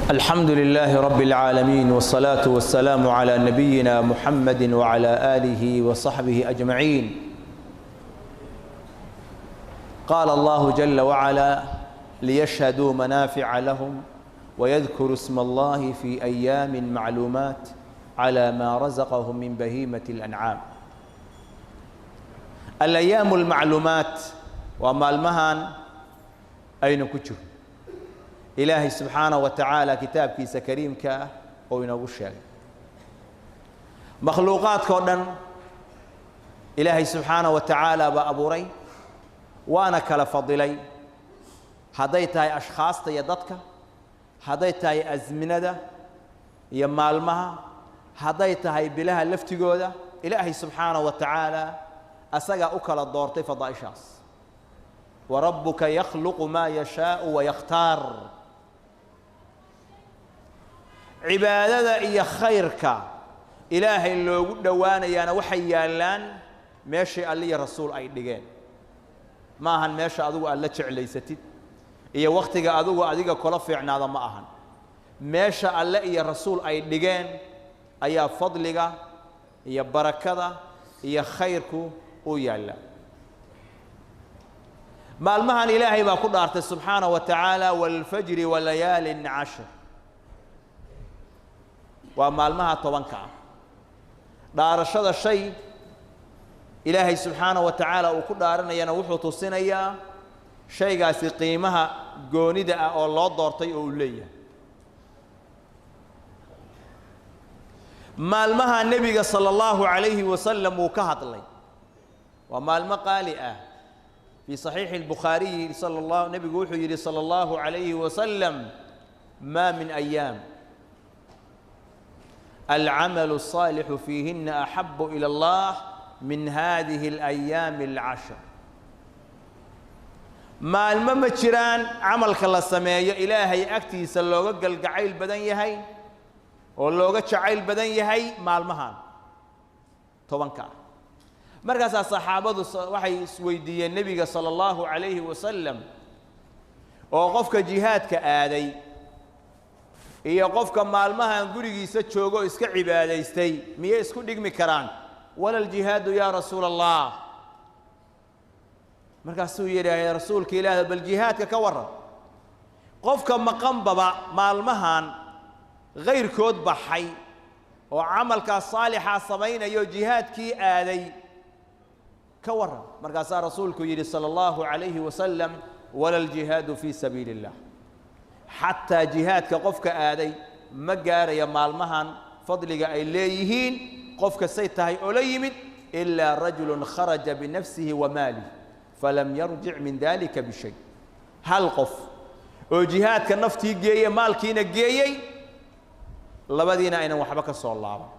الحمد لله رب العالمين، والصلاة والسلام على نبينا محمد وعلى آله وصحبه أجمعين. قال الله جل وعلا: ليشهدوا منافع لهم ويذكروا اسم الله في أيام معلومات على ما رزقهم من بهيمة الأنعام. الأيام المعلومات ومالمهان أين كتر Ilaahay subxaanaه wa tacaala kitaabkiisa kariimka ah oo inoogu sheegay makhluuqaadka o dhan, Ilaahay subxaanaه wa tacaala baa abuuray, waana kala fadilay, hadday tahay ashkhaasta iyo dadka, hadday tahay asminada iyo maalmaha, hadday tahay bilaha laftigooda. Ilaahay subxaanaه wa tacaala asagaa u kala doortay fadaa'ishaas. Warabuka yakhluqu maa yashaau wayakhtaar. Cibaadada iyo khayrka Ilaahay loogu dhowaanayaana waxay yaallaan meeshii Alle iyo Rasuul ay dhigeen. Ma ahan meesha adigu aad la jeclaysatid iyo wakhtiga adigu adiga kula fiicnaada, ma ahan. Meesha Alle iyo Rasuul ay dhigeen ayaa fadliga iyo barakada iyo khayrku u yaallaa. Maalmahan Ilaahay baa ku dhaartay subxaanaه wa tacaala: wاlfajri walayaalin cashr. Waa maalmaha 10-ka ah. Dhaarashada shay Ilaahay subxaanaه wa tacaala uu ku dhaaranayana wuxuu tusinayaa shaygaasi qiimaha goonida ah oo loo doortay oo uu leeyahay. Maalmaha Nebiga salى اllahu عalayhi wasalam uu ka hadlay waa maalmo qaali ah. Fii صaxiixi الbukhaariyi sala اllah nebigu wuxuu yidhi salى اllahu عalayhi wasalam: ma min ayaam alcamalu الصaalixu fiihina axabu ilى اllah min hadihi اlayaami اlcashr. Maalmo ma jiraan camalka la sameeyo Ilaahay agtiisa looga galgacayl badan yahay oo looga jacayl badan yahay maalmahan 10-ka ah. Markaasaa saxaabadu waxay isweydiiyeen Nebiga sala allahu calayhi wasalam: oo qofka jihaadka aaday iyo qofka maalmahan gurigiisa joogo iska cibaadaystay miyay isku dhigmi karaan? Wala aljihaadu yaa Rasuula Allah. Markaasuu yidhaahday Rasuulka Ilaah: bal jihaadka ka warran, qofka maqanbaba maalmahan kayrkood baxay oo camalkaas saalixaa samaynayo jihaadkii aaday ka warran. Markaasaa Rasuulku yidhi sala allahu calayhi wasalam: wala aljihaadu fii sabiili اllah. Xataa jihaadka qofka aaday ma gaaraya maalmahan fadliga ay leeyihiin qofka say tahay oo la yimid, ilaa rajulu kharaja binafsihi wa maalih falam yarjic min dalika bishay. Hal qof oo jihaadka naftii geeyey, maalkiina geeyey, labadiina aynan waxba ka soo laaban,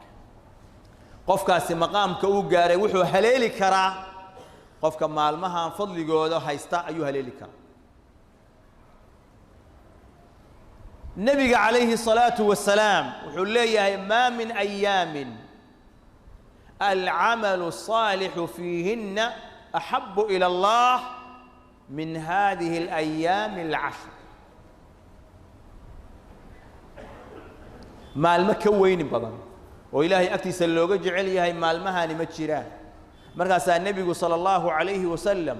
qofkaasi maqaamka uu gaaray wuxuu haleeli karaa qofka maalmahan fadligooda haysta ayuu haleeli karaa. Nebiga calayhi الصalaaةu wasalaam wuxuu leeyahay: maa min ayaamin alcamalu الصaalixu fiihina axabu ilى اllah min hadihi اlayaami اlcashr. Maalmo ka weyni badan oo Ilaahay agtiisa looga jecel yahay maalmahani ma jiraan. Markaasaa Nebigu sala allahu calayhi wasalam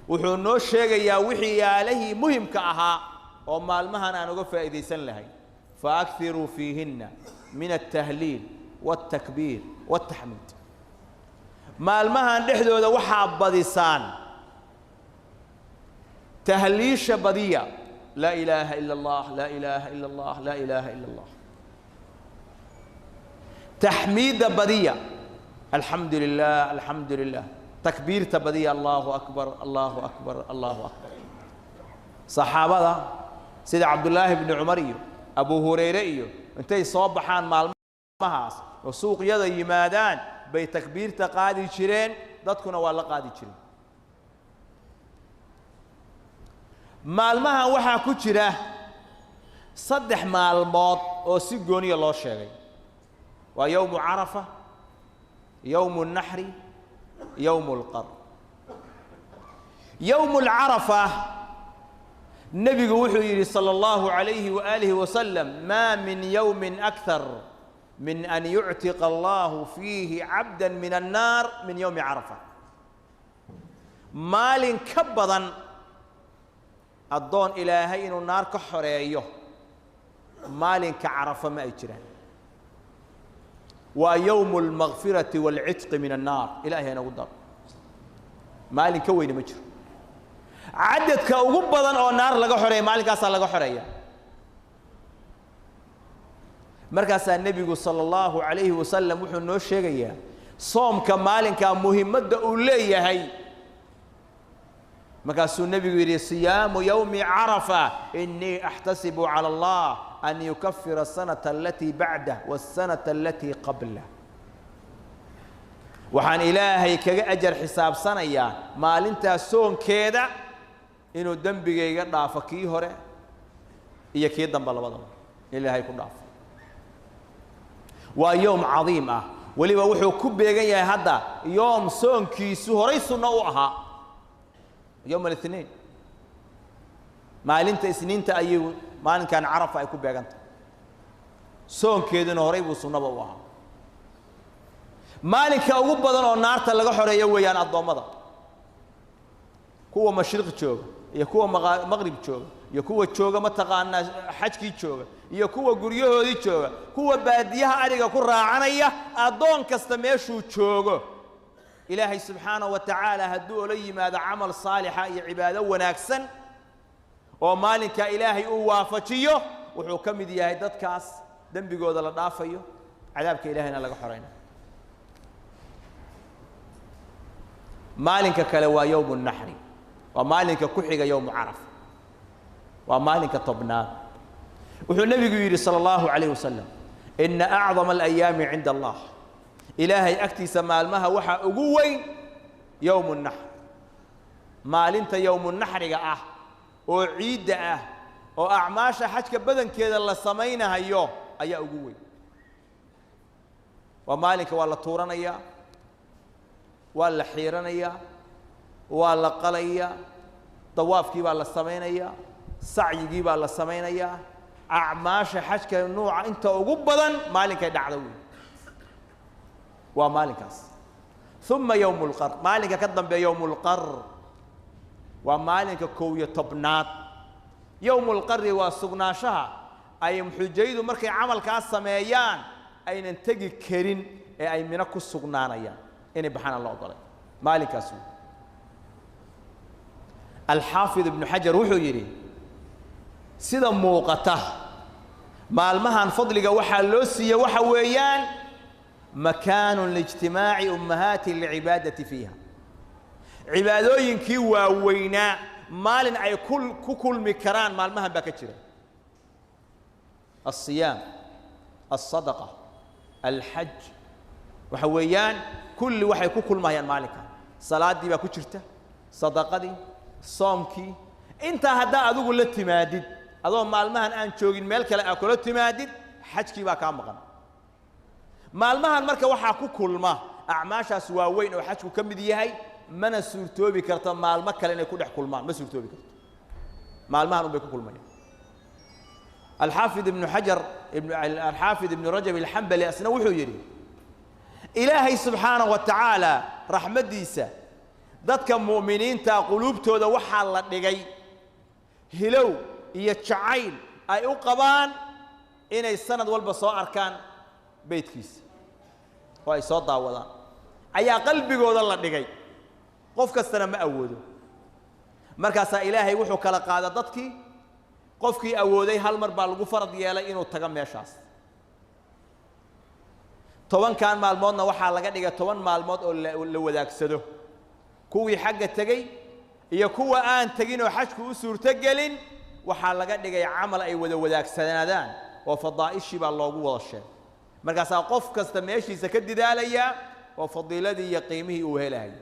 wuxuu noo sheegayaa wixii yaalahii muhimka ahaa oo maalmahan aan uga faa'iidaysan lahayn: faakiruu fiihinna min altahliil waltakbiir waltaxmiid. Maalmahan dhexdooda waxaa badisaan tahliisha, badiya laa ilaaha ila allah, laa ilaaha ila allah, laa ilaaha ila allah. Taxmiidda badiya, alxamdu lilah, alxamdu lilah. Takbiirta badiya, allahu akbar, allahu akbar, allahu akbar. Saxaabada sida Cabdullaahi bni Cumar iyo Abu Hurayre iyo intay soo baxaan maalmahaas oo suuqyada yimaadaan bay takbiirta qaadi jireen, dadkuna waa la qaadi jireen. Maalmahan waxaa ku jira 3 maalmood oo si gooniya loo sheegay: waa yowmu Carafa, yowmu الnaxri, yowmu اlqar. Yowmu اlcarafa Nebigu wuxuu yidhi sala allahu calayhi waaalihi wasalam: maa min yowmin akthar min an yuctiqa allahu fiihi cabda min annaar min yowmi Carafa. Maalin ka badan addoon Ilaahay inuu naar ka xoreeyo maalinka Carafa ma ay jiraan. Waa yowmu almakfirati waalcitqi min annaar. Ilahay inagu daro, maalin ka weyne ma jiro. Cadadka ugu badan oo naar laga xoreeya maalinkaasaa laga xoreeya. Markaasaa nebigu sala allahu calayhi wasalam wuxuu noo sheegayaa soomka maalinkaa muhimadda uu leeyahay. Markaasuu nebigu yidhi: siyaamu yowmi Carafa inii axtasibu cala Allah an yukafira asanata alatii bacdah waasanata alatii qablah. Waxaan Ilaahay kaga ajar xisaabsanayaa maalintaa soonkeeda inuu dembigayga dhaafo, kii hore iyo kii dambe labadaba Ilaahay ku dhaafo. Waa yoom cadiim ah. Weliba wuxuu ku beegan yahay hadda yoom soonkiisu horay sunno u ahaa, yowm alithniin, maalinta Isniinta ayuu maalinkan Carafa ay ku beegantahay. Soonkeeduna horay buu sunnaba u ahaa. Maalinka ugu badan oo naarta laga xoreeyo weeyaan addoommada, kuwa mashriq jooga iyo kuwa maqrib jooga iyo kuwa jooga mataqaanaa xajkii jooga iyo kuwa guryahoodii jooga, kuwa baadiyaha adhiga ku raacanaya, addoon kasta meeshuu joogo Ilaahay subxaanahu wa tacaala hadduu ola yimaado camal saalixa iyo cibaado wanaagsan oo maalinkaa Ilaahay uu waafajiyo, wuxuu ka mid yahay dadkaas dembigooda la dhaafayo, cadaabka Ilaahayna laga xoraynayo. Maalinka kale waa yowmu naxri, waa maalinka ku xiga yowmu Carafa, waa maalinka 10aad. Wuxuu nebigu yidhi sala allahu calayh wasalam: ina acdama alayaami cinda Allah, Ilaahay agtiisa maalmaha waxaa ugu weyn yowmu naxr, maalinta yowmu naxriga ah oo ciidda ah oo acmaasha xajka badankeeda la samaynahayo ayaa ugu weyn. Waa maalinka waa la tuuranayaa, waa la xiiranayaa, waa la qalayaa, dawaafkii baa la samaynayaa, sacyigii baa la samaynayaa. Acmaasha xajka nuuca inta ugu badan maalinkay dhacda wey waa maalinkaas. Uma yowmu lqar, maalinka ka dambeeya yowmu lqar, waa maalinka 11aad. Yowmu lqari waa sugnaanshaha ay xujaydu markay camalkaas sameeyaan aynan tegi karin ee ay Mino ku sugnaanayaan, inay baxaan aan la ogolay maalinkaas wey. Alxaafid Ibnu Xajar wuxuu yidhi: sida muuqata maalmahan fadliga waxaa loo siiye waxa weeyaan makaanu liijtimaaci ummahaati alcibaadati fiiha, cibaadooyinkii waaweynaa maalin ay ku kulmi karaan maalmahan baa ka jira: alsiyaam, alsadaqa, alxaj. Waxa weeyaan kulli waxay ku kulmayaan maalinkan. Salaaddii baa ku jirta, sadaqadii, soomkii. Intaa haddaa adigu la timaadid adoo maalmahan aan joogin meel kale aa kula timaadid, xajkii baa kaa maqan. Maalmahan marka waxaa ku kulma acmaashaas waaweyn oo xajku ka mid yahay. Mana suurtoobi karto maalmo kale inay ku dhex kulmaan, ma suurtoobi karto, maalmahan un bay ku kulmayaan. Alxaafid Ibnu Xajar, Alxaafid Ibnu Rajab Alxambali asna wuxuu yidhi: Ilaahay subxaanahu wa tacaala raxmaddiisa dadka mu'miniinta quluubtooda waxaa la dhigay hilow iyo jacayl ay u qabaan inay sanad walba soo arkaan beytkiisa oo ay soo daawadaan ayaa qalbigooda la dhigay. Qof kastana ma awoodo. Markaasaa Ilaahay wuxuu kala qaada dadkii. Qofkii awooday hal mar baa lagu farad yeelay inuu tago meeshaas. 10kan maalmoodna waxaa laga dhigay 10 maalmood oo la wadaagsado, kuwii xagga tegey iyo kuwa aan tegin oo xajku u suurtogelin. Waxaa laga dhigay camal ay wada wadaagsanaadaan oo fadaa'ishii baa loogu wada sheegay. Markaasaa qof kasta meeshiisa ka didaalayaa oo fadiiladii iyo qiimihii uu helaya.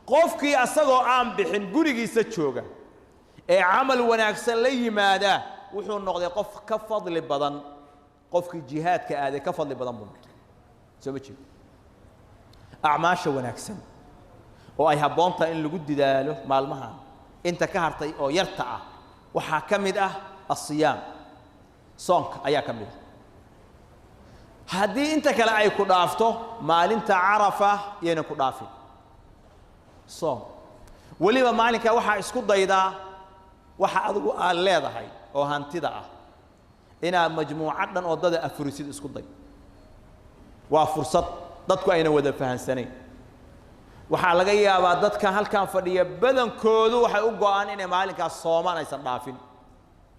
Qofkii asagoo aan bixin gurigiisa jooga ee camal wanaagsan la yimaada wuxuu noqday qof ka fadli badan qofkii jihaadka aaday, ka fadli badan buu noqday. Soo ma jeedo? Acmaasha wanaagsan oo ay habboon tahay in lagu didaalo maalmahan inta ka hartay oo yarta ah. Waxaa ka mid ah asiyaam, soonka ayaa ka mid ah. Haddii inta kale ay ku dhaafto, maalinta Carafa yaynan ku dhaafin soon. Weliba maalinkaa waxaa isku daydaa waxa adigu aad leedahay oo hantida ah inaad majmuucad dhan oo dada afurisid isku day. Waa fursad dadku ayna wada fahansanayn. Waxaa laga yaabaa dadka halkan fadhiya badankoodu waxay u go'aan inay maalinkaas soomaan aysan dhaafin.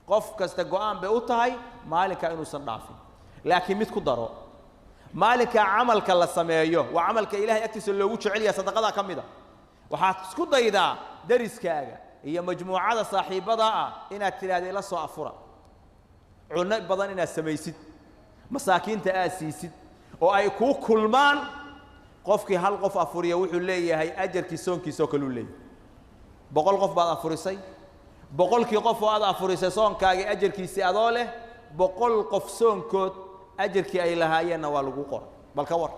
Qof kasta go'aan bay u tahay maalinkaa inuusan dhaafin. Laakiin mid ku daro, maalinkaa camalka la sameeyo waa camalka Ilaahay agtiisa loogu jecel yahay, sadaqadaa ka mid a. Waxaad isku daydaa dariskaaga iyo majmuucada saaxiibada ah inaad tidhaahda ila soo afura, cunno badan inaad samaysid, masaakiinta aad siisid oo ay kuu kulmaan. Qofkii hal qof afuriya wuxuu leeyahay ajarkii soonkiisa oo kale uu leeyahay. 100 qof baad afurisay, 100kii qof oo aad afurisay soonkaagii ajarkiisii adoo leh, 100 qof soonkood ajarkii ay lahaayeenna waa lagu qoray. Bal ka war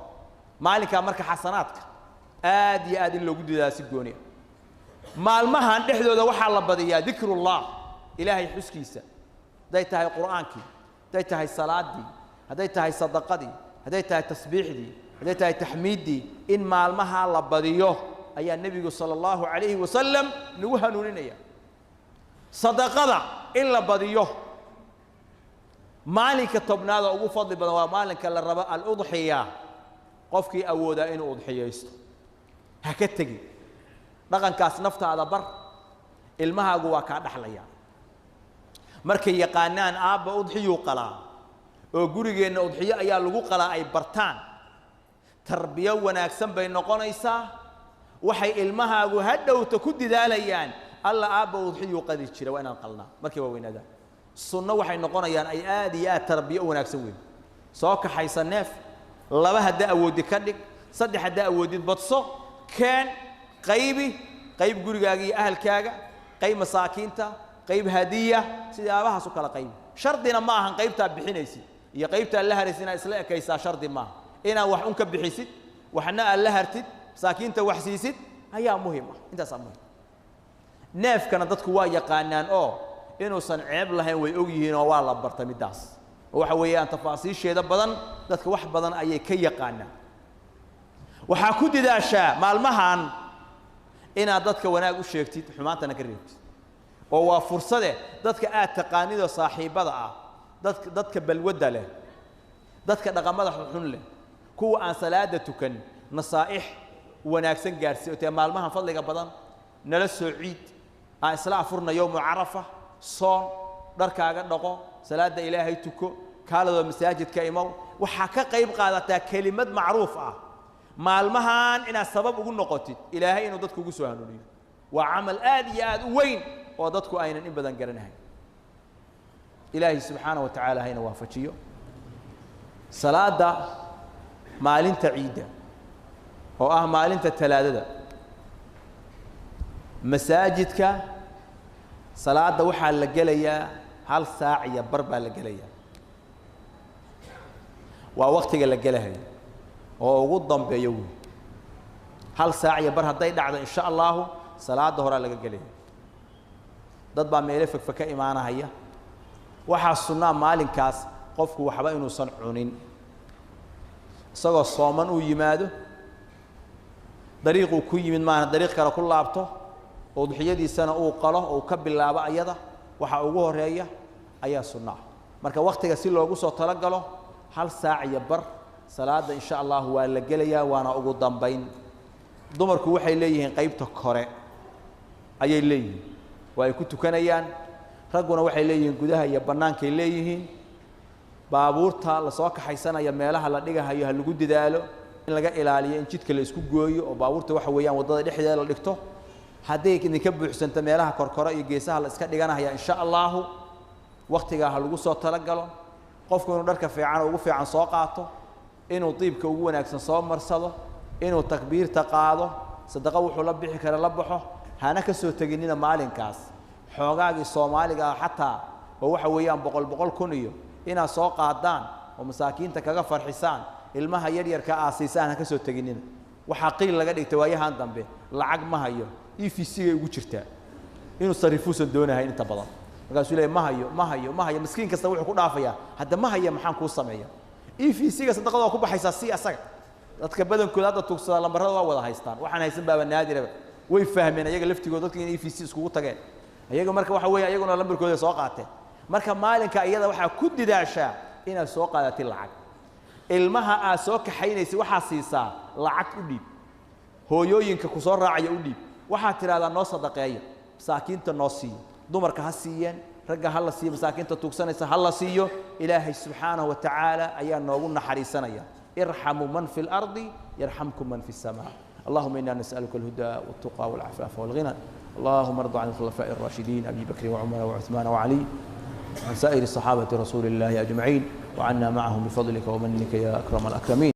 maalinkaa marka xasanaadka aad iyo aad in loogu didaa si gooni ah. Maalmahan dhexdooda waxaa la badiyaa dikrullah, Ilaahay xuskiisa, hadday tahay qur'aankii, hadday tahay salaadii, hadday tahay sadaqadii, hadday tahay tasbiixdii, hadday tahay taxmiiddii. In maalmahaa la badiyo ayaa nebigu sala allahu calayhi wasalam nagu hanuuninaya. Sadaqada in la badiyo. Maalinka 10aad oo ugu fadli badan waa maalinka la rabo aludxiya. Qofkii awoodaa inuu udxiyaysto ha ka tegin dhaqankaas. Naftaada bar, ilmahaagu waa kaa dhaxlaya. Markay yaqaanaan aabba udxiyuu qalaa oo gurigeenna udxiyo ayaa lagu qalaa ay bartaan, tarbiyo wanaagsan bay noqonaysaa. Waxay ilmahaagu hadhowta ku didaalayaan, alla aabba udxiyuu qali jira, waa inaan qalnaa. Markay waaweynaadaan sunno waxay noqonayaan ay aad iyo aad tarbiyo u wanaagsan weyn. Soo kaxaysa neef, 2 haddaa awoodid ka dhig, 3 haddaa awoodid badso, keen, qaybi, qayb gurigaaga iyo ahalkaaga, qayb masaakiinta, qayb hadiya, sidii aabahaas u kala qaybi. Shardina ma ahan qaybtaa bixinaysid iyo qaybtaa la haraysid inaad isla ekaysaa, shardi maaha. Inaad wax un ka bixisid, waxna aad la hartid, masaakiinta wax siisid ayaa muhim ah. Intaasaa muhim. Neefkana dadku waa yaqaanaan oo inuusan ceeb lahayn way og yihiin oo waa la bartay middaas. Oo waxa weeyaan tafaasiisheeda badan dadka wax badan ayay ka yaqaanaan. Waxaa ku didaashaa maalmahan inaad dadka wanaag u sheegtid, xumaantana ka reebtid, oo waa fursade dadka aad taqaanidoo saaxiibbada ah, dadka balwadda leh, dadka dhaqamada xunxun leh, kuwa aan salaada tukan, nasaa'ix wanaagsan gaarsiiyo. Tee maalmahan fadliga badan nala soo ciid, aan isla afurna yowmu Carafa, soon, dharkaaga dhaqo, salaadda Ilaahay tuko, kaaladoo masaajidka imow. Waxaa ka qayb qaadataa kelimad macruuf ah maalmahan inaad sabab ugu noqotid Ilaahay inuu dadku ugu soo hanuuniyo. Waa camal aad iyo aad u weyn oo dadku aynan in badan garanahayn. Ilaahay subxaana wa tacaala hayna waafajiyo. Salaadda maalinta ciidda oo ah maalinta Talaadada, masaajidka salaadda waxaa la gelayaa 1:15 baa la gelayaa. Waa waktiga la gelahayo oo ugu dambeeyo wey. 1:15 hadday dhacdo, insha allahu salaadda horaa laga gelaya. Dad baa meelo fogfog ka imaanahaya. Waxaa sunnaa maalinkaas qofku waxba inuusan cunin, isagoo sooman uu yimaado. Dariiquu ku yimid maana dariiq kale ku laabto, udxiyadiisana uu qalo oo uu ka bilaabo ayada waxa ugu horeeya ayaa sunno ah. Marka waktiga si loogu soo talagalo, 1:15 salaadda insha allahu waa la gelayaa, waana ugu dambayn. Dumarku waxay leeyihiin qaybta kore ayay leeyihiin, waa ay ku tukanayaan. Ragguna waxay leeyihiin gudaha iyo bannaankay leeyihiin. Baabuurta lasoo kaxaysanaya meelaha la dhigahayo ha lagu dadaalo in laga ilaaliyo in jidka la isku gooyo oo baabuurta waxa weeyaan waddada dhexdeeda la dhigto. Hadday idinka buuxsanto, meelaha korkoro iyo geesaha la iska dhiganahaya insha allahu. Waktigaa ha lagu soo talagalo. Qofku inuu dharka fiican oo ugu fiican soo qaato, inuu diibka ugu wanaagsan soo marsado, inuu takbiirta qaado, sadaqo wuxuu la bixi kara la baxo. Hana ka soo teginina maalinkaas xoogaagii Soomaaliga ah xataa oo waxa weeyaan 100 100 kun iyo inaad soo qaadaan oo masaakiinta kaga farxisaan, ilmaha yaryarka aad siisaan, ha ka soo teginina. Waxaa qiil laga dhigtay waayahan dambe lacag ma hayo, EVC-gay ugu jirtaa, inuu sarifuusan doonahayn inta badan. Markaasuu leeyahy ma hayo, ma hayo, ma hayo. Miskiin kasta wuxuu ku dhaafayaa hadda ma haya, maxaan kuu sameeya? EVC-ga sadaqada waa ku baxaysaa si asaga. Dadka badankooda hadda tuugsadaa lambarada waa wada haystaan, waxaan haysan baaba naadiraba. Way fahmeen ayaga laftigooda dadka in EVC iskugu tageen ayaga. Marka waxa weeye ayaguna lambarkooda soo qaateen. Marka maalinka iyada waxaa ku didaashaa inaad soo qaadatid lacag. Ilmaha aad soo kaxaynaysid waxaa siisaa lacag, u dhiib. Hooyooyinka ku soo raacaya u dhiib. Waxaad tidhahdaa noo sadaqeeya, masaakiinta noo siiyo. Dumarka ha siiyeen, ragga ha la siiyo, masaakiinta tuugsanaysa ha la siiyo. Ilaahay subxaanahu wa tacaala ayaa noogu naxariisanaya. Irxamuu man fi اlardi yarxamkum man fi الsamaa. اللهم إنا نسألك الهدى والتقى والعفاف والغنى. اللهم ارض عن الخلفاء الراشدين أبي بكر وعمر وعثمان وعلي، وعن سائر الصحابة رسول الله أجمعين، وعنا معهم بفضلك ومنك يا أكرم الأكرمين.